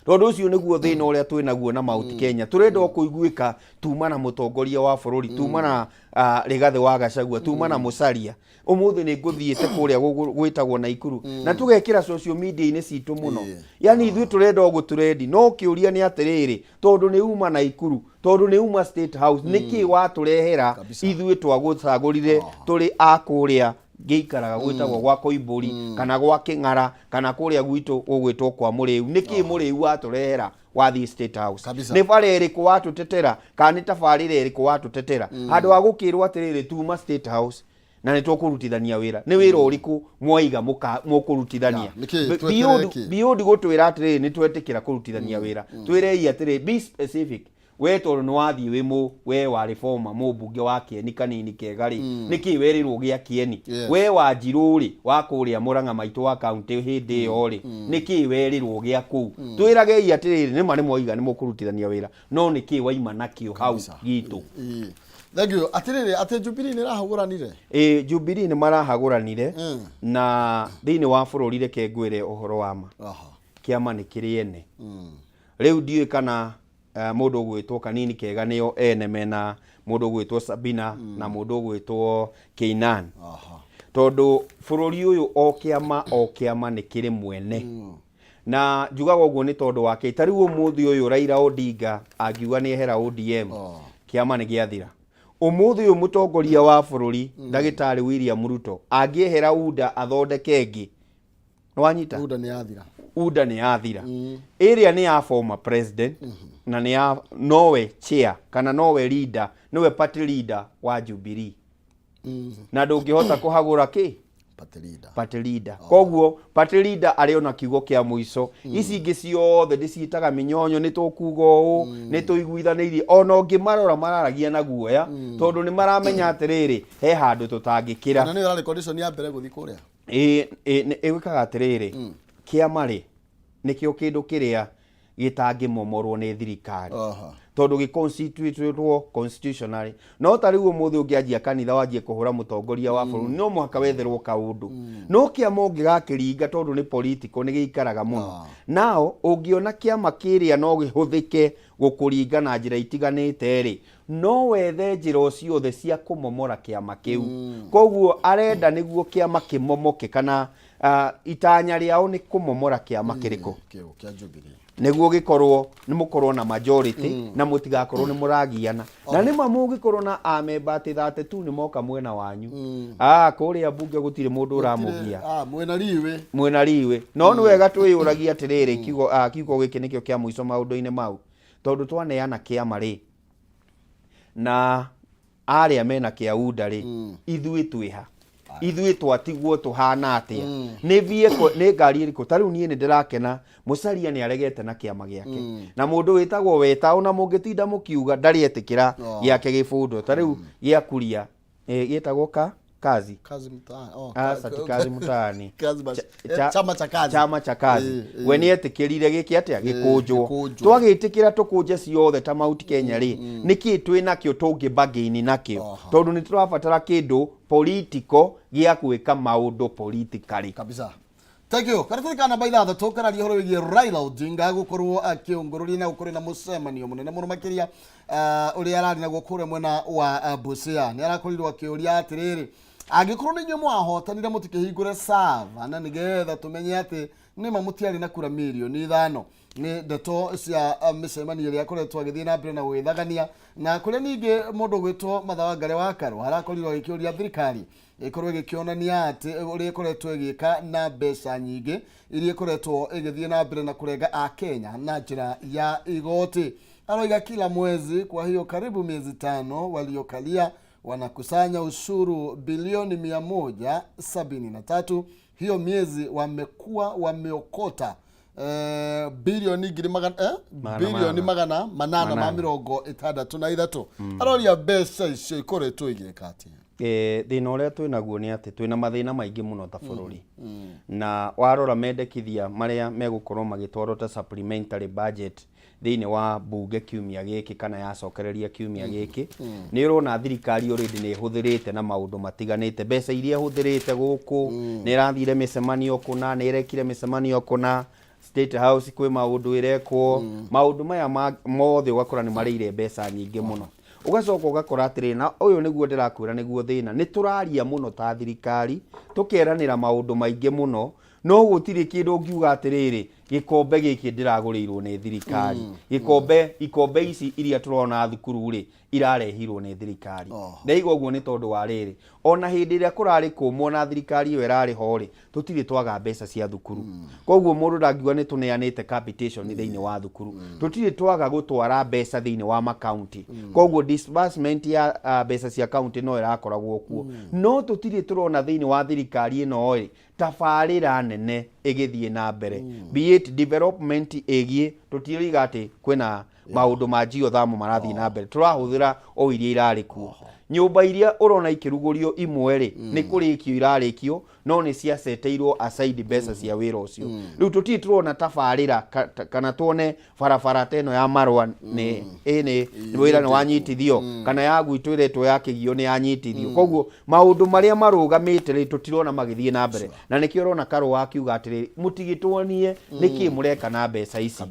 Tondũ ũcio nĩguo thĩna ũrĩa twĩ naguo na Mount Kenya. Tũrenda o kũiguĩka tuma na mũtongoria wa bũrũri, tuma na Rigathĩ wa Gachagua, tuma na Musalia. Ũmũthĩ nĩ ngũthiĩte kũrĩa gwĩtagwo Naikuru, na tũgekĩra social media-inĩ citũ mũno. Yani ithuĩ tũrenda o gũtũrendi, no kĩũria nĩ atĩrĩrĩ, tondũ nĩ uma Naikuru, tondũ nĩ uma State House, nĩkĩ watũrehera? Ithuĩ twagũcagũrire tũrĩ a kũrĩa ngĩikaraga gwĩtagwo gwa Koimbũri kana gwa Kĩng'ara kana kũrĩa gwitũ gũgwĩtwo kwa Mũrĩu. Nĩkĩ Mũrĩu watũrehera wathiĩ State House? Nĩ bara ĩrĩkũ watũtetera, kana nĩ tabarĩra ĩrĩkũ watũtetera, handũ ha gũkĩrwo atĩrĩrĩ, tuma State House na nĩ tũkũrutithania wĩra? Nĩ wĩra ũrĩkũ mwaiga mũkũrutithania? Ya, nĩkĩ tweterere kĩ? Beyond gũtwĩra atĩrĩrĩ, nĩ twetĩkĩra kũrutithania wĩra, twĩrei atĩrĩrĩ, be specific. We tondũ nĩ wathiĩ wĩ mũ we warĩ former mũmbunge wa Kĩeni kanini kega rĩ, nĩkĩ werĩrwo gĩa Kĩeni? We Wanjirũ rĩ, wa kũrĩa Mũrang'a maitũ wa kaunti hĩndĩ ĩyo rĩ, nĩkĩ werĩrwo gĩa kũu? Twĩragei atĩrĩrĩ, nĩma nĩ mwoiga nĩ mũkũrutithania wĩra, no nĩkĩ waima nakĩo hau gitũ? Ĩĩ. Thank you. Atĩrĩrĩ, atĩ Jubilee nĩ ĩrahũgũranire? Ĩĩ, Jubilee nĩ marahagũranire na thĩinĩ wa bũrũri reke ngwĩre ũhoro wa ma. Kĩama nĩ kĩrĩ ene. Rĩu ndiũĩ kana mũndũ ũgwĩtwo Kanini Kega nĩo ene mena mũndũ ũgwĩtwo Sabina na mũndũ ũgwĩtwo Keinan. Tondũ bũrũri ũyũ o kĩama o kĩama nĩ kĩrĩ mwene. Na njugaga ũguo nĩ tondũ wa kĩ? Ta rĩu ũmũthĩ ũyũ Raila Odinga angiuga nĩ ehera ODM, kĩama nĩ gĩathira. Ũmũthĩ ũyũ mũtongoria wa bũrũri Ndagĩtarĩ William Ruto angĩehera UDA athondeke ĩngĩ, nĩwanyita? UDA nĩ yathira. UDA nĩ yathira. Ĩrĩa nĩ ya former president na nĩ ya nowe chair kana nowe leader, nĩwe party leader wa Jubilee. Na ndũngĩhota kũhagũra kĩ? Party leader. Party leader. Koguo party leader arĩ ona kiugo kĩa mũico. Ici ingĩ ciothe ndĩciĩtaga mĩnyonyo, nĩ tũkuga ũũ, nĩ tũiguithanĩirie. Ona ũngĩmarora mararagia na guoya, tondũ nĩ maramenya atĩrĩrĩ, he handũ tũtangĩkĩra. Na nĩyo ĩrarĩ condition ya mbere gũthiĩ kũrĩa. Ĩĩ, ĩgwĩkaga atĩrĩrĩ, kĩama rĩ, nĩkĩo kĩndũ kĩrĩa gĩtangĩmomorwo nĩ thirikari. Tondũ gĩ-constitutĩtwo constitutionally. No ta rĩu ũmũthĩ ũngĩanjia kanitha wanjie kũhũra mũtongoria wa bũrũri, no mũhaka wetherwo kaũndũ. No kĩama ũngĩgakĩringa tondũ nĩ political nĩ gĩikaraga mũno. Nao ũngĩona kĩama kĩrĩa no gĩhũthĩke gũkũringa na njĩra itiganĩte rĩ, no wethe njĩra o ciothe cia kũmomora kĩama kĩu. Koguo arenda nĩguo kĩama kĩmomoke kana itanya rĩao nĩ kũmomora kĩama kĩrĩkũ? Kĩu kĩa Jubilee. Nĩguo gĩkorwo nĩ mũkorwo na majority na mũtigakorwo nĩ mũragiana. Na nĩ ma mũngĩkorwo na amemba atĩ 32 nĩ moka mwena wanyu. Kũrĩa mbunge gũtirĩ mũndũ ũramũgia. Mwĩna riwĩ. Mwĩna riwĩ. No nĩ wega twĩyũragia atĩrĩrĩ, kiugo gĩkĩ nĩkĩo kĩa mũico maũndũ-inĩ mau. Tondũ twaneana kĩama rĩ, na arĩa mena kĩa UDA rĩ, ithuĩ twĩha? Ithuĩ twatigwo tũhana atĩa? Nĩ vehicle, nĩ ngari ĩrĩkũ? Ta rĩu niĩ nĩ ndĩrakena Musalia nĩ aregete na kĩama gĩake. Na mũndũ wĩtagwo Weta ona mũngĩtinda mũkiuga ndarĩ etĩkĩra gĩake gĩbundwo. Ta rĩu gĩa Kuria, gĩtagwo ka Kazi. Kazi mtaani. Oh, Aca, ti Kazi mtaani. Kazi chama cha kazi. Chama cha kazi. We nĩ etĩkĩrire gĩkĩ atĩa? Gĩkũnjwo. Gĩkũnjwo. Twagĩtĩkĩra tũkũnje ciothe ta Mount Kenya rĩ, nĩkĩ twĩ nakĩo tũngĩ bargain nakĩo? Tondũ nĩ tũrabatara kĩndũ political gĩa gwĩka maũndũ politically. Kabisa. Thank you. Karatathi ka namba ithathatũ kararia ũhoro wĩgiĩ Raila Odinga gũkorwo akĩũngũrũria na gũkorwo na mũcemanio mũnene mũno makĩria ũrĩa ararĩ naguo kũrĩa mwena wa Busia. Nĩ arakorirwo akĩũria atĩrĩrĩ, angĩkorwo nĩ inyuĩ mwahotanire mũtikĩhingũre server na nĩgetha tũmenye atĩ nĩma mũtiarĩ na kura mirioni ithano. Nĩ ndeto cia mĩcemanio ĩrĩa akoretwo agĩthiĩ na mbere na gũgĩthagania, na kũrĩa ningĩ mũndũ ũgwĩtwo Martha Wangari wa Karua arakorirwo agĩkĩũria thirikari ĩkorwo ĩgĩkĩonania atĩ ũrĩa ĩkoretwo ĩgĩka na mbeca nyingĩ iria ĩkoretwo ĩgĩthiĩ na mbere na kũrenga Akenya na njĩra ya igoti. Aroiga kila mwezi, kwa hiyo karibu miezi 5 waliokalia wanakusanya ushuru bilioni mia moja sabini na tatu. Hiyo miezi wamekuwa wameokota bilioni ngiri magana, Magana bilioni manana. magana manana ma Manana. mĩrongo ĩtandatũ na ithatũ. Aroria mbeca icio ikoretwo igĩka atĩa? Thĩna ũrĩa twĩ naguo nĩ atĩ twĩna mathĩna maingĩ mũno ta bũrũri. Na warora mendekithia marĩa megũkorwo magĩtwarwo ta supplementary budget thĩinĩ wa bunge kiumia gĩkĩ kana yacokereria kiumia gĩkĩ, nĩ ũrona thirikari already nĩ ĩhũthĩrĩte na maũndũ matiganĩte. Mbeca iria ĩhũthĩrĩte gũkũ, nĩ ĩrathire mĩcemanio kũna, nĩ ĩrekire mĩcemanio kũna, State House kwĩ maũndũ ĩrekwo. Maũndũ maya mothe ũgakora nĩ marĩire mbeca nyingĩ mũno. Ũgacoka ũgakora atĩrĩrĩ, na ũyũ nĩguo ndĩrakwĩra nĩguo thĩna, nĩ tũraria mũno ta thirikari, tũkeranĩra maũndũ maingĩ mũno, no gũtirĩ kĩndũ ũngiuga atĩrĩrĩ, gĩkombe gĩkĩ ndĩragũrĩirwo nĩ thirikari. Gĩkombe, ikombe ici iria tũrona thukuru rĩ, irarehirwo nĩ thirikari. Ndaiga ũguo nĩ tondũ wa rĩrĩ, ona hĩndĩ ĩrĩa kũrarĩ kũmũ na thirikari ĩyo ĩrarĩ ho rĩ, tũtirĩ twaga mbeca cia thukuru. Koguo mũndũ ndangiuga nĩ tũneanĩte capitation thĩinĩ wa thukuru. Tũtirĩ twaga gũtwara mbeca thĩinĩ wa makaunti. Koguo disbursement ya mbeca cia kaunti no ĩrakoragwo kuo. No tũtirĩ tũrona thĩinĩ wa thirikari ĩno rĩ, tabarĩra nene ĩgĩthiĩ na mbere. Be it development ĩgiĩ, tũtiroiga atĩ kwĩna Maũndũ ma geothermal marathiĩ na mbere, tũrahũthĩra o iria irarĩ kuo. Nyũmba iria ũrona ikĩrugũrio imwe rĩ, nĩ kũrĩkio irarĩkio, no nĩ ciaceteirwo aside mbeca cia wĩra ũcio. Rĩu tũtirĩ tũrona tabarĩra kana tuone barabara ta ĩno ya marũa nĩ ĩ nĩ wĩra nĩ wanyitithio, kana ya gwitũ ĩretwo ya kĩgio nĩ yanyitithio. Koguo maũndũ marĩa marũgamĩte rĩ, tũtirona magĩthiĩ na mbere, na nĩkĩo ũrona Karũa akiuga atĩrĩrĩ, mũtigĩtuonie nĩkĩ mũreka na mbeca ici.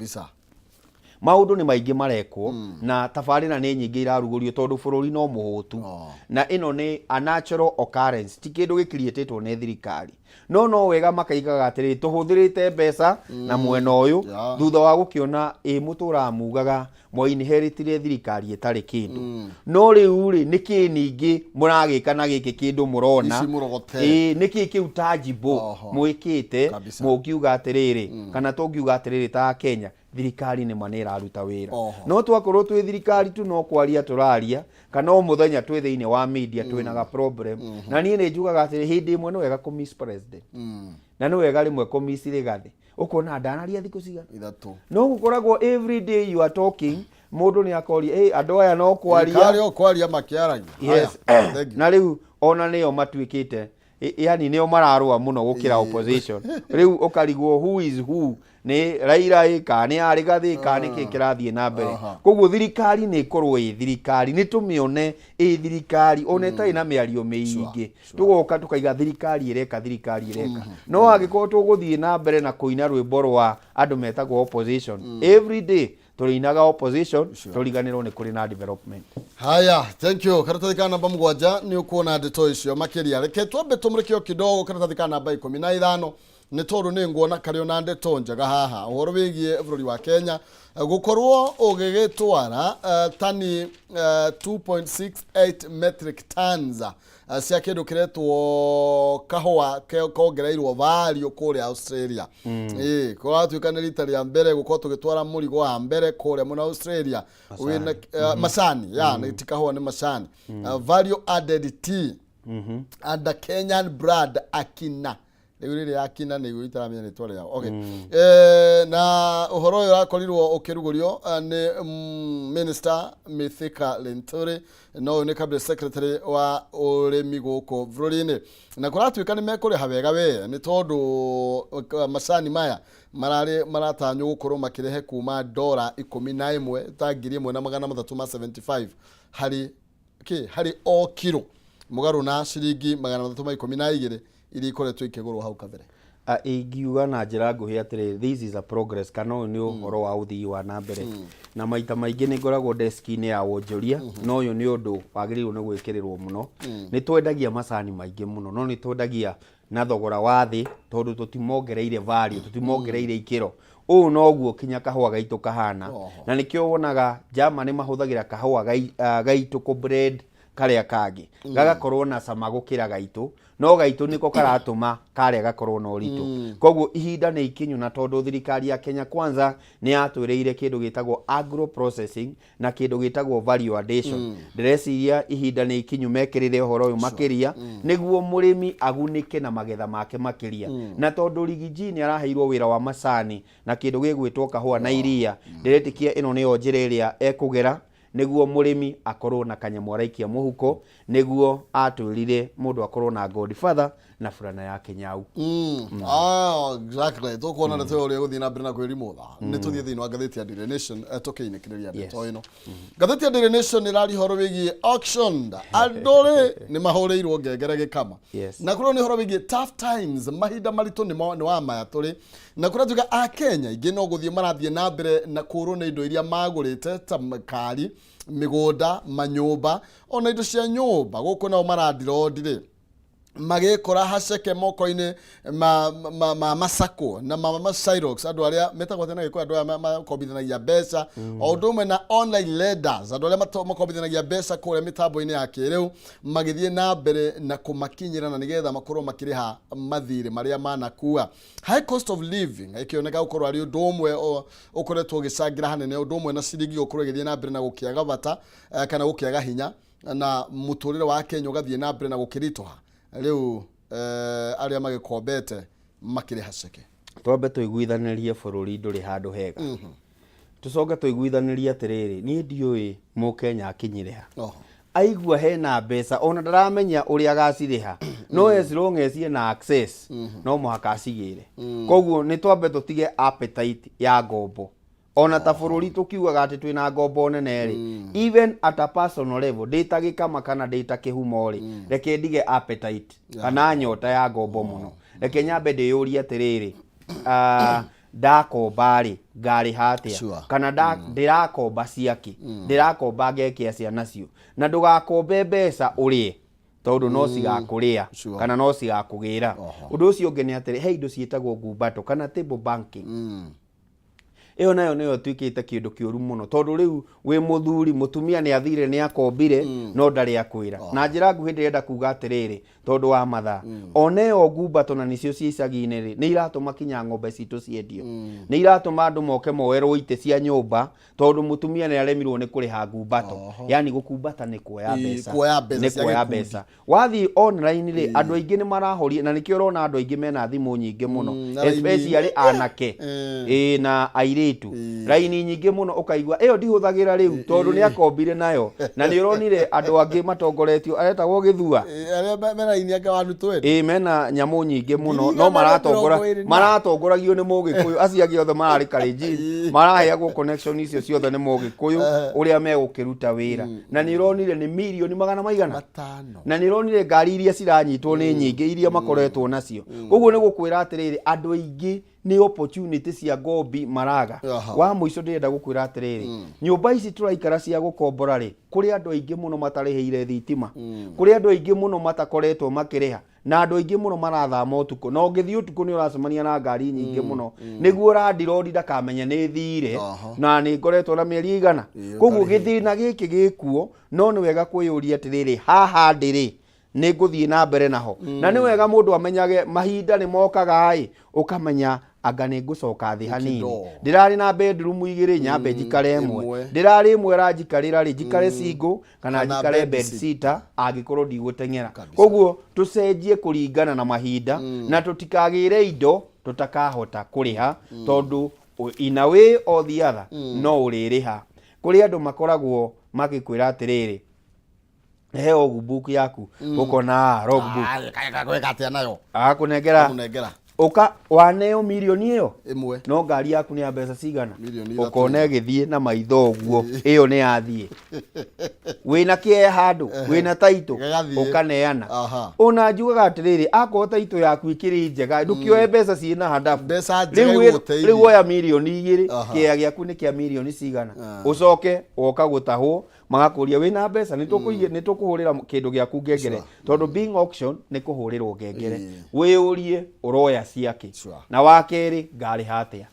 Maũndũ nĩ maingĩ marekwo na tabarĩra nĩ nyingĩ irarugũrio tondũ bũrũri no mũhũtu. Na ĩno nĩ a natural occurrence, ti kĩndũ gĩkiriĩtĩtwo nĩ thirikari. No wega makaigaga atĩrĩrĩ, tũhũthĩrĩte mbeca na mwena ũyũ, thutha wa gũkĩona ĩ mũtũraga mugaga mwainheritire thirikari ĩtarĩ kĩndũ. No rĩu rĩ, nĩkĩ ningĩ mũragĩka na gĩkĩ kĩndũ mũrona? Ici mũrogote. Ĩĩ, nĩkĩ kĩu tangible mwĩkĩte? Mũngiuga atĩrĩrĩ, kana tũngiuga atĩrĩrĩ ta Kenya, thirikari nĩma nĩ ĩraruta wĩra. No twakorwo twĩ thirikari tu no kwaria tũraria, kana o mũthenya twĩ thĩinĩ wa media twĩna ga problem. Na niĩ nĩ njugaga atĩrĩ, hĩndĩ ĩmwe nĩ wega kũ miss president, na nĩ wega rĩmwe kũ miss Rigathĩ. Ũkona ndanaria thikũ cigana? 3. No gũkoragwo every day you are talking, mũndũ nĩ akoria, hey, andũ aya no kwaria. Karĩ o kwaria makĩaragia. Yes. Haya, thank you. Na rĩu ona nĩo matuĩkĩte yani nĩo mararũa mũno gũkĩra opposition. Rĩu ũkarigwo who is who, nĩ Raila ĩ kana nĩ arĩ Rigathĩ kana nĩ kĩ kĩrathiĩ na mbere. Koguo thirikari nĩ ĩkorwo ĩ thirikari, nĩ tũmĩone ĩ thirikari ona ĩtarĩ na mĩario mĩingĩ, tũgoka tũkaiga thirikari ĩreka, thirikari ĩreka. No angĩkorwo tũgũthiĩ na mbere na kũina rwĩmbo rwa andũ metagwo opposition, every day tũrĩinaga opposition, tũriganĩrwo nĩ kũrĩ na development. Haya, thank you. Karatathi ka namba 7 nĩ ũkuona ndeto icio makĩria. Reke twambe tũmũrĩke o kidogo karatathi ka namba 15, nĩ tondũ nĩ nguona karĩ ona ndeto njega haha ũhoro wĩgiĩ bũrũri wa Kenya gũkorwo ũgĩgĩtwara tani 2.68 metric tons cia kĩndũ kĩretwo kahũa kongereirwo value kũrĩa Australia. Ĩĩ, kũratuĩka nĩ rita rĩa mbere gũkorwo tũgĩtwara mũrigo wa mbere kũrĩa mũno Australia wĩna macani ya nĩ ti kahũa, nĩ macani. Value added tea and a Kenyan brand Akina. Rĩu rĩrĩ Akina nĩguo itaramenya rĩtwa rĩao. Okay. Na ũhoro ũyũ ũrakorirwo ũkĩrugũrio nĩ Minister Mithika Linturi, na ũyũ nĩ cabinet secretary wa ũrĩmi gũkũ bũrũri-inĩ, na kũratuĩka nĩ mekũrĩha wega we, nĩ tondũ macani maya mararĩ maratanywo gũkorwo makĩrehe kuma dora 11 ta 1375 harĩ kĩ harĩ o kiro, mũgarũ na ciringi 312 iria ikoretwo ikĩgũrwo hau kabere. Ingiuga na njĩra nguhĩ atĩrĩ, this is a progress, kana ũyũ nĩ ũhoro wa ũthii wa na mbere. Na maita maingĩ nĩ ngoragwo deski-inĩ ya wonjoria, no ũyũ nĩ ũndũ wagĩrĩirwo nĩ gwĩkĩrĩrwo mũno. Nĩ twendagia macani maingĩ mũno, no nĩ twendagia na thogora wa thĩ tondũ tũtimongereire value, tũtimongereire ikĩro. Ũũ noguo kinya kahũa gaitũ kahana. Na nĩkĩo wonaga Germany mahũthagĩra kahũa gaitũ kũ blend karĩa kangĩ, gagakorwo na cama gũkĩra gaitũ, no gaitũ nĩko karatũma karĩa gakorwo na ũritũ. Koguo ihinda nĩ ikinyu, na tondũ thirikari ya Kenya Kwanza nĩ yatwĩrĩire kĩndũ gĩtagwo agro processing na kĩndũ gĩtagwo value addition, ndĩreciria ihinda nĩ ikinyu mekĩrĩre ũhoro ũyũ makĩria, nĩguo mũrĩmi agunĩke na magetha make makĩria. Na tondũ Riggy G nĩ araheirwo wĩra wa macani na kĩndũ gĩgwĩtwo kahũa na iria, ndĩretĩkia ĩno nĩyo njĩra ĩrĩa ekũgera nĩguo mũrĩmi akorwo na kanyamũ araikia mũhuko, nĩguo atwĩrire mũndũ akorwo na godfather na burana ya Kĩnyau. Ah, exactly. Tũkuona ndeto ĩyo ũrĩa ĩgũthiĩ na mbere na kwĩrimũtha. Nĩ tũthiĩ thĩinĩ wa ngathĩti ya Daily Nation, tũkĩinĩkĩrĩria ndeto ĩno. Ngathĩti ya Daily Nation ĩraria ũhoro wĩgiĩ auction. Andũ rĩ nĩ mahũrĩirwo ngengere gĩkama. Na kũrĩa nĩ ũhoro wĩgiĩ tough times, mahinda maritũ nĩ wa maya tũrĩ. Na kũratuĩka a Kenya aingĩ no gũthiĩ marathiĩ na mbere na kũũrwo nĩ indo iria magũrĩte ta makari, mĩgũnda, manyũmba, ona indo cia nyũmba. Gũkũ nao marandirondi rĩ magĩkora haceke moko-inĩ ma masako na ma Cyrox, andũ arĩa metagwo atĩa na Gĩkũyũ, andũ aya makombithanagia mbeca, o ũndũ ũmwe na online lenders, andũ arĩa makombithanagia mbeca kũrĩa mĩtambo-inĩ ya kĩrĩu, magĩthiĩ na mbere na kũmakinyĩra na nĩgetha makorwo makĩrĩha mathirĩ marĩa manakua. High cost of living ĩkĩoneka gũkorwo arĩ ũndũ ũmwe ũkoretwo ũgĩcangĩra hanene, ũndũ ũmwe na ciringi gũkorwo ĩgĩthiĩ na mbere na gũkĩaga bata, kana gũkĩaga hinya, na mũtũrĩre wa Kenya ũgathiĩ na mbere na gũkĩritũha. Rĩu arĩa magĩkombete makĩrĩha ceke. Twambe tũiguithanĩrie bũrũri ndũrĩ handũ hega. Tũcoke tũiguithanĩrie atĩrĩrĩ, niĩ ndiũĩ Mũkenya akinyire ha. Oho. Aigua hena mbeca ona ndaramenya ũrĩa agacirĩha, no as long as ena access no mũhaka acigĩre. Koguo nĩ twambe tũtige appetite ya ngombo. Ona ta bũrũri tũkiugaga atĩ twĩna ngombo nene rĩ, even at a personal level, ndĩ ta gĩkama kana ndĩ ta kĩhumo rĩ, reke ndige appetite kana nyota ya ngombo mũno. Reke nyambe ndĩyũrie atĩrĩrĩ, ndakomba rĩ, ngarĩha atĩa? Kana ndĩrakomba ciakĩ? Ndĩrakomba ngeke atĩa nacio? Na ndũgakombe mbeca ũrĩe, tondũ no cigakũrĩa kana no cigakũgĩra. Ũndũ ũcio ũngĩ nĩ atĩrĩ, he indo ciĩtagwo ngumbato kana table banking. Ĩyo nayo nĩyo ĩtuĩkĩte kĩndũ kĩũru mũno, tondũ rĩu wĩ mũthuri, mũtumia nĩ athire nĩ akombire, no ndarĩ akwĩra. Na njĩra nguhĩ ndĩrenda kuga atĩrĩrĩ, tondũ wa mathaa, ona ĩyo ngumbato na nĩcio cia icagi-inĩ rĩ, nĩ iratũma kinya ng'ombe citũ ciendio. Nĩ iratũma andũ moke moerwo itĩ cia nyũmba, tondũ mũtumia nĩ aremirwo nĩ kũrĩha ngumbato. Yani gũkumbata nĩ kuoya mbeca. Kuoya mbeca Nĩ cia kuoya gĩkundi. mbeca. Wathiĩ online rĩ, andũ aingĩ nĩ marahoria, na nĩkĩo ũrona andũ aingĩ mena thimũ nyingĩ mũno, Na raini especially anake na airĩtu. Raini nyingĩ mũno ũkaigua ĩyo ndihũthagĩra rĩu tondũ nĩ akombire nayo, na nĩ ũronire andũ angĩ matongoretio aretagwo Gĩthua. Arĩa mena raini ake wa nutũ ĩĩ, mena nyamũ nyingĩ mũno, Ngiri no igana rĩa mĩrongo ĩrĩ na. maratongoragio nĩ Mũgĩkũyũ. Acio angĩ othe mararĩ Kalenjin, maraheagwo connection icio ciothe nĩ Mũgĩkũyũ ũrĩa megũkĩruta wĩra. Na nĩ ũronire nĩ mirioni magana maigana 5. Na nĩ ũronire ngari iria ciranyitwo nĩ nyingĩ iria makoretwo nacio. Koguo nĩ gũkwĩra atĩrĩrĩ, andũ aingĩ nĩ opportunity cia ngombi maraga. Wa mũico ndĩrenda gũkwĩra atĩrĩrĩ, nyũmba ici tũraikara cia gũkombora rĩ, kũrĩ andũ aingĩ mũno matarĩhĩire thitima, kũrĩ andũ aingĩ mũno matakoretwo makĩrĩha, na andũ aingĩ mũno marathama ũtukũ, na ũngĩthiĩ ũtukũ nĩ ũracemania na ngari nyingĩ mũno, nĩguo landlord ndakamenye nĩ thire na nĩ ngoretwo na mĩeri ĩigana. Koguo ũtarĩhĩte. Gĩthĩna gĩkĩ gĩkuo, no nĩ wega kwĩyũria atĩrĩrĩ, haha ndĩrĩ nĩ ngũthiĩ na mbere naho? Na nĩ wega mũndũ amenyage mahinda nĩ mokaga ĩ, ũkamenya anga nĩ ngũcoka thĩ hanini. Ũkĩndoo. Ndĩrarĩ na bedroom igĩrĩ, nyambe njikare ĩmwe. Ĩmwe. Ndĩrarĩ ĩmwe ĩranjikarĩra rĩ, njikare single kana Kana njikare bed bed sit. sitter angĩkorwo ndigũteng'era. Kabisa. Koguo tũcenjie kũringana na mahinda, na tũtikagĩre indo tũtakahota kũrĩha, tondũ in a way or the other no ũrĩrĩha. Kũrĩ andũ makoragwo magĩkwĩra atĩrĩrĩ, he logbook yaku, ũkona logbook. Gwĩka atĩa nayo? Agakũnengera. Kũnengera. Ũka waneo mirioni ĩyo ĩmwe, no ngari yaku nĩ ya mbeca cigana? Mirioni 3. Ũkona ĩgĩthiĩ na maitho ũguo, ĩyo nĩ yathiĩ. Wĩna kĩea handũ, wĩna taitũ, Gĩgathiĩ. ũkaneana. Ona njugaga atĩrĩrĩ, akorwo taitũ yaku ĩkĩrĩ njega, ndũkĩoe mbeca ciĩna handabu. Mbeca njega Rĩu igũgũteithia. Rĩu woya mirioni 2, kĩea gĩaku nĩ kĩa mirioni cigana? Ũcoke woka gũtahwo, magakũria wĩna mbeca, nĩ tũkũhũrĩra kĩndũ gĩaku ngengere, tondũ being auction nĩ kũhũrĩrwo ngengere. Wĩyũrie ũroya ciakĩ. Na wa kerĩ, ngarĩha atĩa?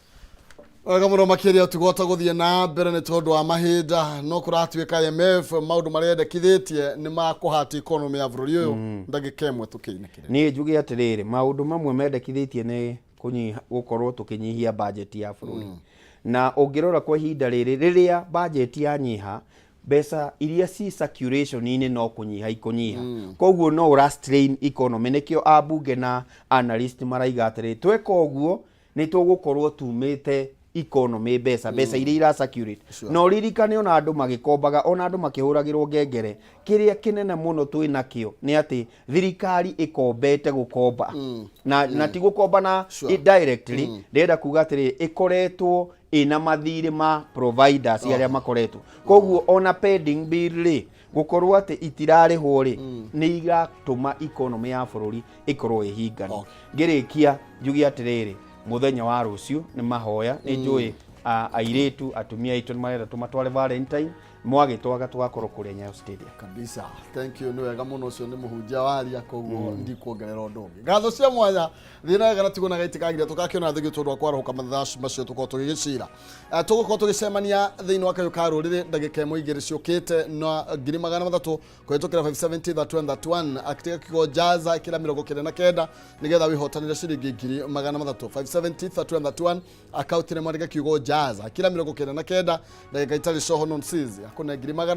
Wega mũno makĩria, tũgota gũthiĩ na mbere nĩ tondũ wa mahinda, no kũratuĩka IMF maũndũ marĩa yendekithĩtie nĩ makũhata economy ya bũrũri ũyũ. Ndagĩka ĩmwe tũkĩinĩkĩrĩria. Niĩ njuge atĩrĩrĩ, maũndũ mamwe mendekithĩtie nĩ kũnyiha, gũkorwo tũkĩnyihia budget ya bũrũri. Na ũngĩrora kwa ihinda rĩrĩ, rĩrĩa budget yanyiha, mbeca iria ci circulation-inĩ no kũnyiha ikũnyiha. Koguo no ũra strain economy. Nĩkĩo ambunge na analyst maraiga atĩrĩ, tweka ũguo nĩ tũgũkorwo tumĩte economy mbeca, mbeca iria ira circulate. Na ũririkane ona andũ magĩkombaga, ona andũ makĩhũragĩrwo ngengere, kĩrĩa kĩnene mũno twĩ nakĩo nĩ atĩ thirikari ĩkombete gũkomba, na ti gũkomba na directly. Ndĩrenda kuga atĩrĩrĩ, ĩkoretwo ĩna mathirĩ ma providers arĩa makoretwo, koguo ona pending bill rĩ, gũkorwo atĩ itirarĩhwo rĩ, nĩ iratũma economy ya bũrũri ĩkorwo ĩhinganu. Ngĩrĩkia njuge atĩrĩrĩ, mũthenya wa rũciũ nĩ mahoya. Nĩ njũĩ airĩtu, atumia aitũ nĩ marenda tũmatware Valentine, mwagĩtwaga tũgakorwo kũrĩa Nyayo Stadium. Kabisa, thank you. Nĩ wega mũno, ũcio nĩ mũhunjia waria, koguo ndikuongerera ũndũ ũngĩ. Ngatho cia mwanya, thiĩ na wega na tigwo na gaiti kagiria. Tũgakĩona thĩgĩ tondũ wa kwarahũka mathaa macio tũkorwo tũgĩgĩcira. Tũgũkorwo tũgĩcemania thĩinĩ wa kayũ ka rũrĩrĩ ndagĩka ĩmwe igĩrĩ ciũkĩte na 300,000 kũhĩtũkĩra 570 31 31, akĩtiga kiugo jaza kĩra 99 nĩgetha wĩhotanĩre ciringi 300,000. 570 31 31, akaunti nĩ mwandĩke kiugo jaza kĩra 99, ndagĩka itarĩ coho non akũne 300.